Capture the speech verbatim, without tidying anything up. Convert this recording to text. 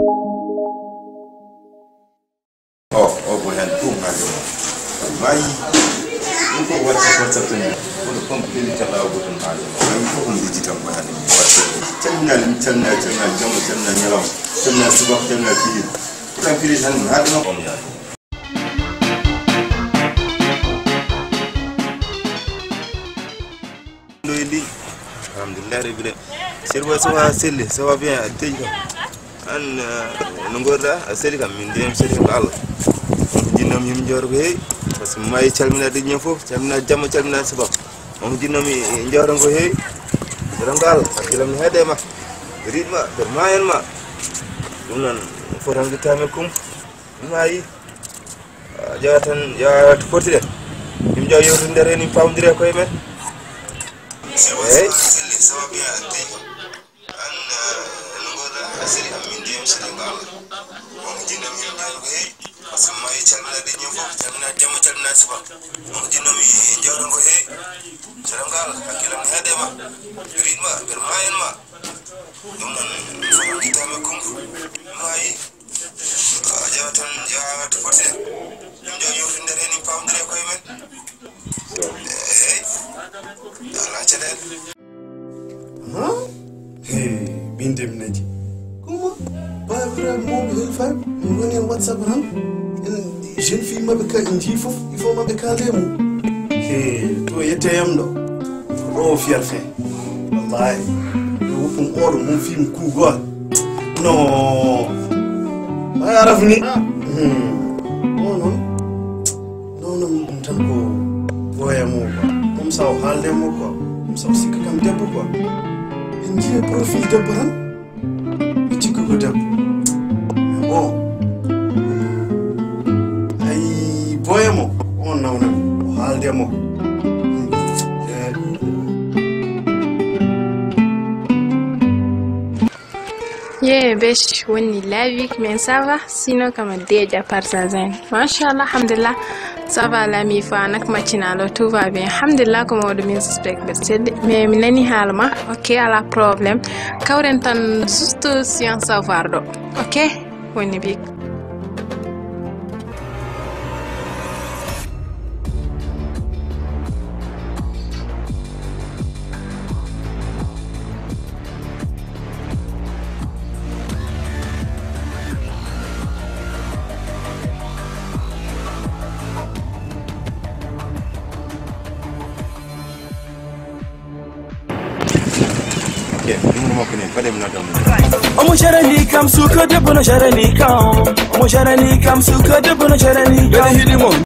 O, o ko hen ɗum haajo ma. Maayi. Ɗum ko WhatsApp, WhatsApp tan. Kono comme kili tan law gotum haajo ma. Maayi ko on digital ko hande mi WhatsApp. Calmina, calmina, calmina, jamma, calmina, ñalawma. Calmina, subaka, calmina, kili. Tan kili tan haajo ma. On yaani. Ɗo e ndi. Alhamdulillah, Rabbil Alamin. Sirba, ça va, selli, ça va bien, a teji kam. An, eh, no ngorda, a selli kam, min ndiyam selli ko Allah. On ko jinnomi yim jooɗo ko heewi, parce que maayi calmina ɗi ñoo fof, calmina jamma, calmina sabab. On ko jinnomi jooɗo ko heewi. Jooɗo ko Allah, hakkilam ne heede ma. Riɗma, ɓe maayan ma. Ɗum noon, fotan ko tamen kum. Maayi. Ah, ƴeewa tan, ƴeewa to foti de. Min ƴeewa yewtude nder heen, min pamondire koye men. Eey. Ɗum noon, fof ko tawa kum. Maayi. Ah, ƴeewa tan, ƴeewa to foti de. Min ƴeewa yewtude nder heen, min pamondire koye men. Eey. Alaa caɗeele. Huh? Hey, ɓinde mi naji. Kuma, baabiraaɓe mawɓe hel fay, mi woni e WhatsApp tan. En jeune fille maɓɓe ka, en njii fof, il faut maɓɓe kaale e mum. Hey, to yette yam ɗo. Ɗo o fiyal fee. Wallahi. Yo woppum oɗo mum fii mi kuugol. No. Ay araf ni. Hmm. O noon. Non, non, ɗum tan ko boya mo quoi. Ɗum saw haalde mo quoi. Ɗum saw sikka kam debbo quoi. En jiye profil debbo tan. Mi cikka ko debbo. Bon. Ay, boya mo. On nawna mi. O haalde mo. Eh. Ye, bech, woni lavi, mais ça va? Sinon, comment dire, à part ça, zen. Machallah, alhamdulillah. Ça va, la mi fa, nak machinalo, tout va bien. Alhamdulillah, comme on me suspect, mais mi nani halma. Ok, à la problème. Kawren tan, juste science savoir do. Ok? Woni big. Ok, numéro makko ni, mbaɗe mi nodda mo. Omo jarani kam suka debbo no jarani kam. Omo jarani kam suka debbo no jarani kam. Mbeɗa hiɗi mo.